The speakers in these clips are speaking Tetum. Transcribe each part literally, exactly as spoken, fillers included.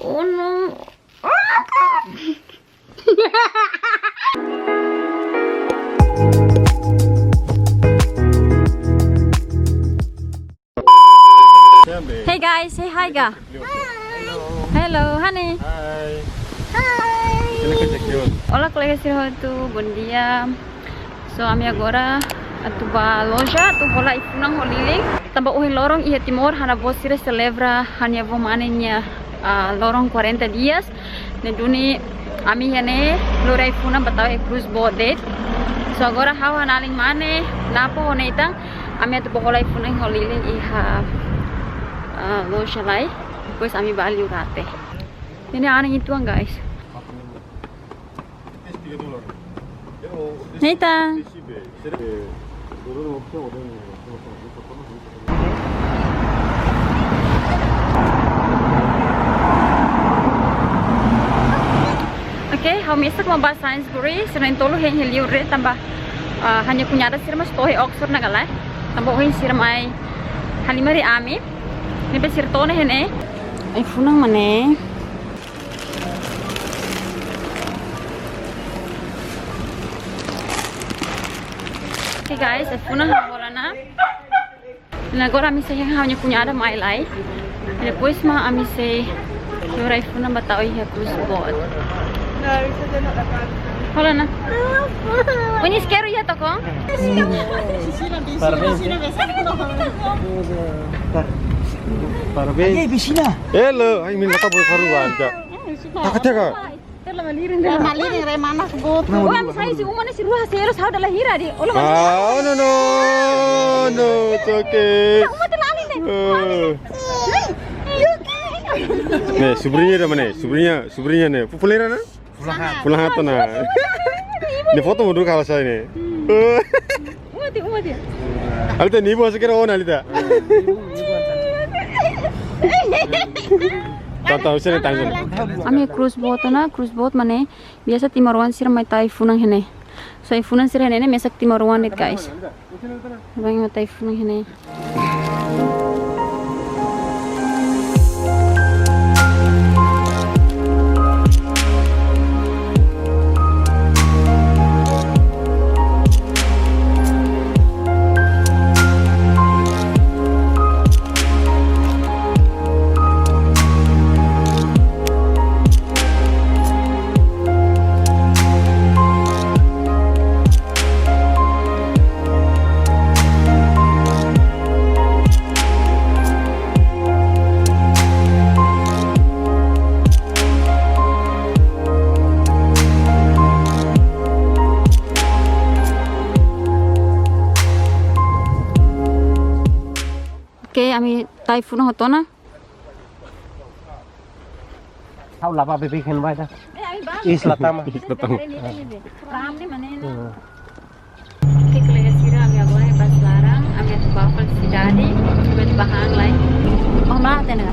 Oh no. Hey guys, say hi ga. Hello, honey. Hi. Hi. Olá, kolega sira hotu, bom dia. So, ami agora atu ba loja, atu hola ai-funan ho lilin. Tanba ohin loron iha Timor, ha'u-nia avó sira selebra ha'u-nia avó mane nia, ah, loron quarenta dias. Ne'e duni ami iha ne'e lori ai-funan ba tau iha Cruz Boat de'it. So, agora ha'u, ha'u-nia alin mane, Napo ho Nathan, ami atu ba hola ai-funan ho lilin iha, ah, loja lai. Depois ami ba liu rate. Ne'e anin uitoan, guys. Nathan. Oke, ha'u mesak mak ba Sainsbury, sira na'in-tolu hein iha li'ur de'it tanba, ah, ha'u-nia kuñada sira mak to'o iha Oxford ona ka lae. Tanba ohin sira mai halimar iha ami. Ne'ebé sira to'o ona iha ne'e. Ai-funan mak ne'e. Oke guys, ai-funan ha'u hola ona. Ne'e agora ami sei hein ha'u-nia kuñada mai lai. Depois mak ami sei lori ai-funan ba tau iha Cruz Boat. Hola ona. Unis quero ya toko? Parabéns. Parabéns. Hello, ai, min kata boy karu anta. Taka, taka. Malirin, malirin, re mana sebut. Wah, misalnya si uma ne'e si rua, si ero, sahau dalam hira di. Olah, ah, no, no, no, it's okay. Uma tu lali ne'e. Eh. Ne'e, sobrinha da mana? Sobrinha, sobrinha ne'e. Fuleira ne'e? Fulan haat ona. Ne'e foto mundur kalau saya ne'e. Uma ti, uma ti. Alita, ne'e buat sekarang ona, Alita. Tau, tau, sini tau, sini. Ami Cruz Boat ona, Cruz Boat mak ne'e. Biasa timoroan sira mai tau ai-funan iha ne'e. So ai-funan sira iha ne'e, mesak timoroan de'it, guys. Bang, mai tau ai-funan iha ne'e. Oke, ami tau ai-funan hotu ona. Ha'u laba bebek hein ba ida. Isla Tama. Isla Tama. Oke, kolega sira, ami agora iha bus laran, ami atu ba fali sidade, ami atu ba han lai. Oh, mana tenda?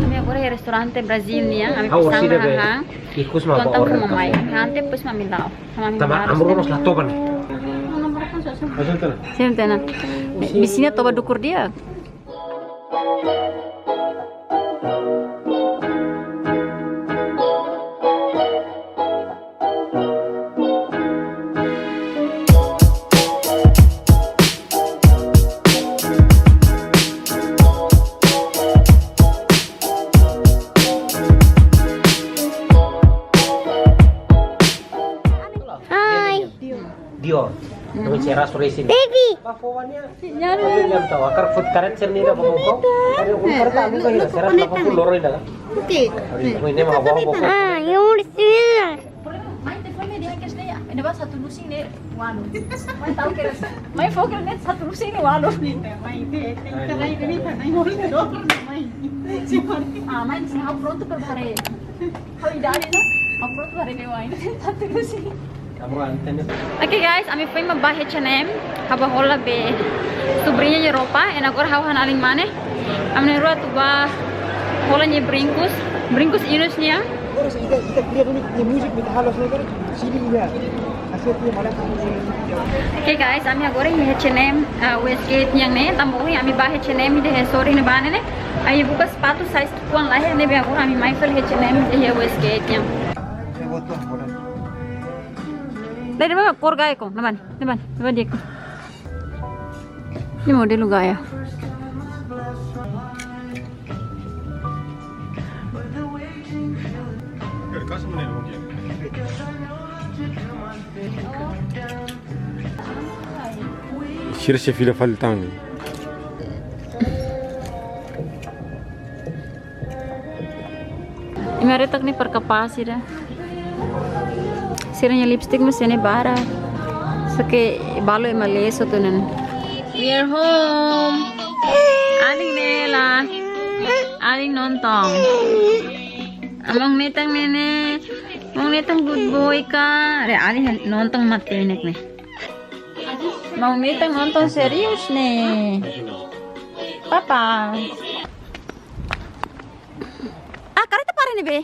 Ami agora iha restaurante Brazil nian, ami pesan ba han. Ikus mak ba order. Kontan kuma mai, ami han depois mak ami la'o. Tama amor mos la toba ne'e. Sente ona. Bisiña toba dukur di'ak. Hai. Dior. Nang cera sore sini. Baby. Ba foto nia. Jangan tahu akar food karet sini dah bawa kau. Ada umur tak ada sera apa pun loroi dah. Oke. Ini mah bawa bawa. Ah, yang mau di sini. Mai telefon dia ke sini. Ada ba satu lusin deh. Waduh. Mai tahu ke. Mai foto ke satu lusin, waduh. Mai deh. Mai deh. Mai deh. Ah, mai sini, ha'u prontu para bá haree. Ha'u idade ona, ha'u prontu para bá haree. Satu lusin. Oke guys, ami foin mak ba H and M, ha'u ba hola be sobrinha nia roupa, i agora ha'u ho ha'u-nia alin mane. Ami na'in-rua atu ba hola nia brinkus, brinkus inus nian. Agora se ita, ita kria dulu nia múzika, ita halo sini kan, sini ya. Oke guys, ami agora iha H and M, ah, Westgate nian ne'e, tanba ohin ami bá H and M ida hasoru ne'ebá ne'e. Ami buka sapatu size ki'ikoan la iha ne'ebé agora ami mai fali H and M ida iha Westgate nian. Dari mana kor gaya ko? Ne'ebá, ne'ebá, ne'ebá di'ak. Ini modelu gaya. Sira sei fila fali tan ne'e. Imi haree took ne'e para kapás sira. Sira-nia lipstick mós iha ne'e barak. Só que balu ema lees hotu ona. We are home. Alin ne'e la. Alin nonton. Maun Nathan ne'e ne'e. Maun Nathan good boy ka. Re alin nonton matenek ne'e. Maun Nathan nonton serius ne'e. Papa. Ah, kareta para ne'ebé?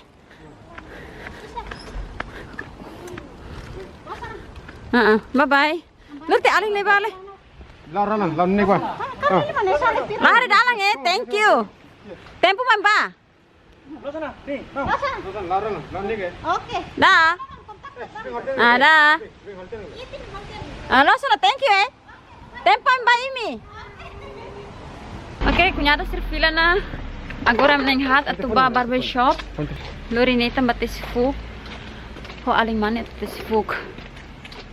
Ah, ah. Bye bye. Lute alin ne'ebá lai. Laran, laran ne'ebá. Ah. Lari dalan eh, thank you. Tempu mai bá. Laran, laran ne'ebá. Oke. Dah. Ah, dah. Ah, loos ona, thank you eh. Tempu mai bá imi. Oke, kuñadu sira fila ona. Agora ami na'in-haat atu bá barbershop. Lori Nathan bá tesi fuuk. Ho alin mane atu tesi fuuk.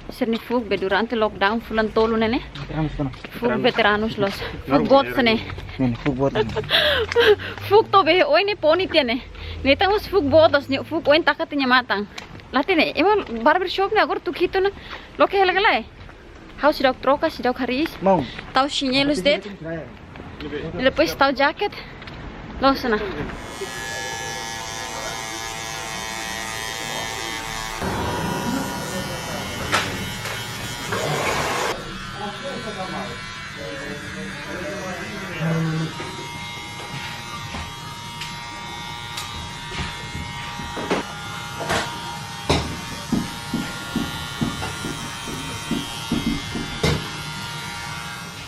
Sira-nia fuuk be durante lockdown fulan tolu ne'e ne'e. Fuuk veteranus loos. Fuuk boot sira ne'e. Ne'e, fuuk boot. Fuuk to'o be oin ne'e poni tiha ne'e. Nathan mós fuuk boot loos, nia fuuk oin taka tiha nia matan. La hatene, ema barbershop ne'e agora tuku hitu ona. Loke hela ka lae. Ha'u seidauk troka, seidauk hariis. Maun. Tau xinelus de'it. Depois tau jaket. Loos ona.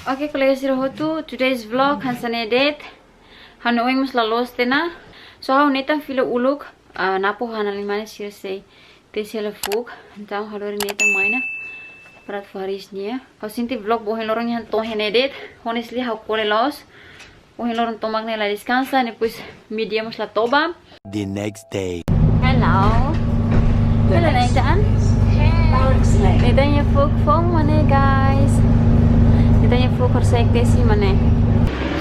Oke, kolega sira hotu, today's vlog hanesan ne'e de'it. Ha'u-nia oin mós la loos tiha ona. So ha'u ho Nathan fila uluk, ah, Napo ho alin mane sira sei tesi hela fuuk. Entaun ha'u lori Nathan mai ona para atu fó hariis nia. Ha'u sente vlog ba ohin loron nian to'o iha ne'e de'it. Honestly, ha'u kole loos. Ohin loron tomak ne'e la deskansa, depois media mós la toba. The next day. Hello. Hello, Nathan. Nathan nia fuuk foun mane, guys. Nathan nia fuuk horisehik tesi mane.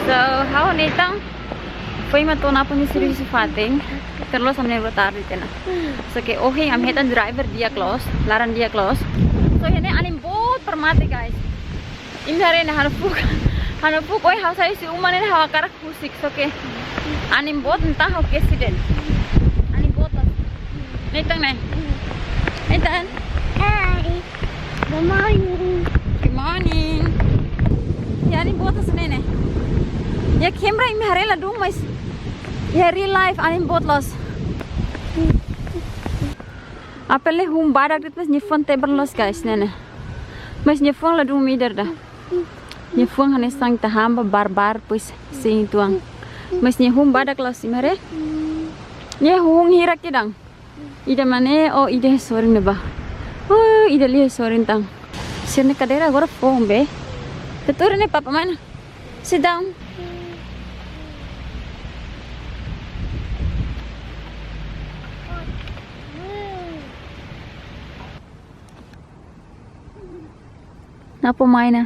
So, ha'u ho Nathan foin mai to'o Napo nia servisu fatin. Terus ami ne'e tarde tiha ona. So, ke ohin ami hetan driver di'ak loos, laran di'ak loos. So, iha ne'e anin boot para mate, guys. Imi haree ne'e ha'u-nia fuuk. Ha'u-nia fuuk, oi, ha'u sai husi uma ne'e ha'u hakarak husik, so ke. Anin boot entaun ha'u kesi de'it. Anin boot loos. Nathan ne'e. Nathan. Hi. Good morning. Good morning. Ya, anin boot loos ne'e ne'e. Ya, camera imi haree ladún, mas ya, real life anin boot loos. Apel ne'e hun badak de'it, mas nia fuan tebel loos, guys, ne'e ne'e. Mas nia fuan ladún midar ida. Nia fuan hanesan ita han ba barbar, depois sein tuan. Mas nia hun badak loos, imi haree. Nia hun hirak kedan. Ida mane, oh, ida hasoru ne'ebá. Oh, ida liu hasoru tan. Sira-nia kadeira agora foun be. Ita tuur ne'e, papa, mana? Sit down. Napo mai ona.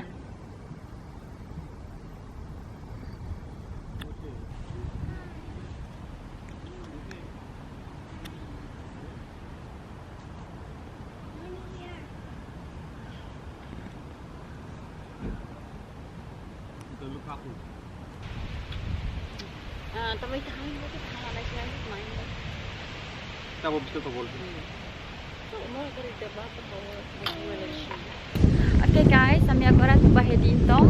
Ah, também tá ruim, vou ter que falar mais, mais, mais. Tá bom, desculpa, vou. Oke guys, ami agora atu bá Headington.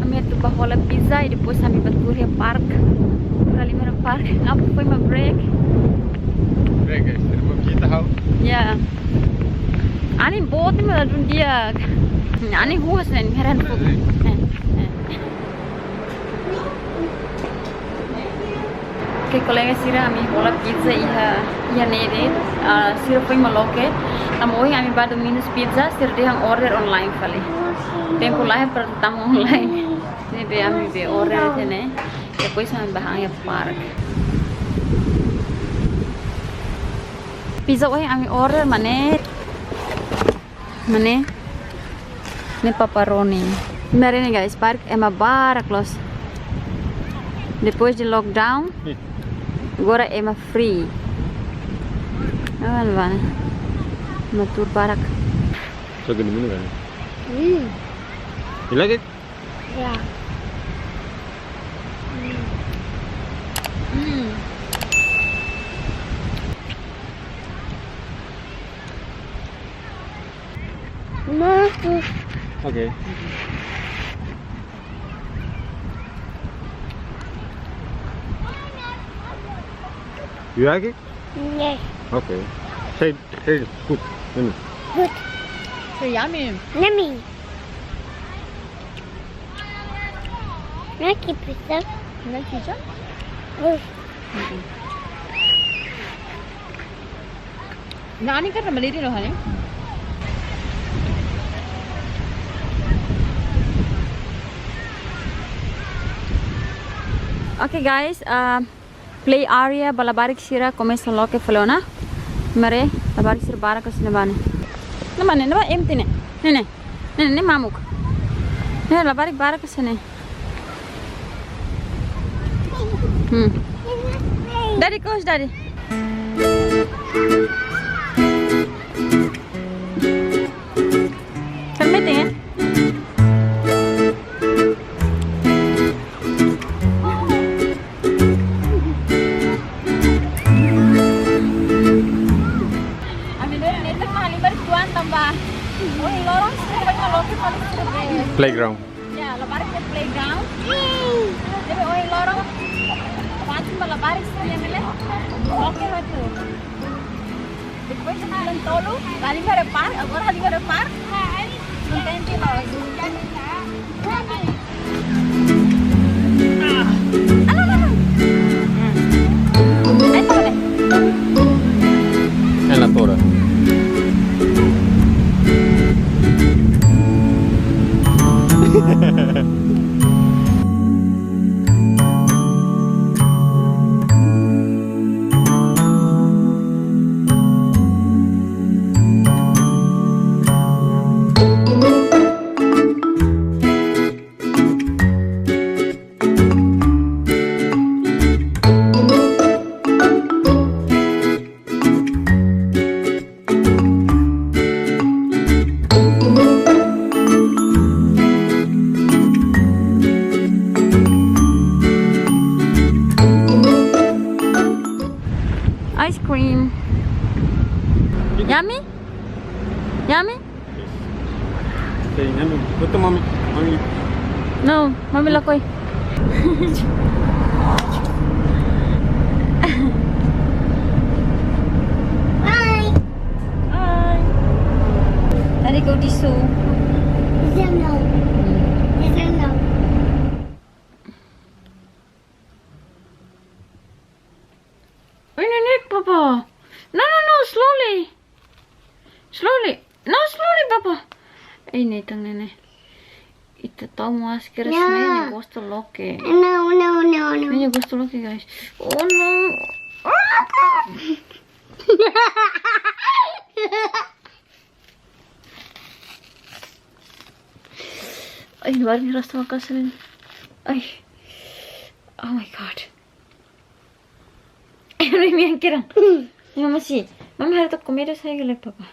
Ami atu bá hola pizza i depois ami bá tuur iha park. Tuur iha Limeira Park. Napo foin mai break. Break, guys. Terima kasih tahu. Ya. Anin boot mak ladún di'ak. Anin huas ne'e, heran fu. Eh, eh. Oke, kolega sira, ami hola pizza iha, iha ne'e de'it, ah, sira foin mak loke. Tanba ohin ami bá Domino's Pizza, sira dehan order online fali. Tempu laiha para tama online. Ne'ebé ami be order tiha ne'e. Depois ami bá han iha park. Pizza ohin ami order mak ne'e. Mak ne'e, ne'e pepperoni. Imi haree ne'e guys, park ema barak loos. Depois de lockdown, agora ema free. Ah, Luana. Ema tuur barak. So good, you mean, right? Mm. You like it? Yeah. Mm. Mm. Mampus. Okay. You like it? Yes. Okay. Say, say good. Mm. Good. So yummy. Yummy. Like it, pizza. You like pizza? Yes. Mm-mm. Nani ka maliri no, honey? Okay, guys, uh, play area ba labarik sira komesa loke fali ona. Imi haree, labarik sira barak loos iha ne'ebá ne'e. Ne'ebá ne'e, ne'ebá empty ne'e. Ne'e ne'e. Ne'e ne'e, ne'e mamuk. Ne'e labarik barak loos iha ne'e. Hmm. Daddy, coach, Daddy. Permite, eh? Ami doi ne'e mak halimar tuan tanba. Ohin loron sira mak loke fali sira be. Playground. Ya, labarik iha playground. Jadi ohin loron, kuandu ba labarik sira ne'e. Oke, betul. Depois de bulan tolu, halimar iha park, agora halimar iha park. Kontente loos. Ela toda. Ice cream. Yummy? Yummy? Yes. Okay, yummy. Go to mommy. Mommy. No, mommy lakohi. Hi. Hi. Tadi kau tisu. Tisu no. Tisu no. Oi, nenek, papa. No, no, no, slowly. Slowly. No, slowly, papa. Ei, ne'e tan ne'e. Ita tau masker. Ya. Ne'e gosta loke. No, no, no, no. Ne'e gosta loke, guys. Oh, no. Ai, Barbie rasta makasarin. Ai. Oh my God. Ai, Rui, mi yang kirang. Mama si. Mama harus tak komedi saya gele, papa.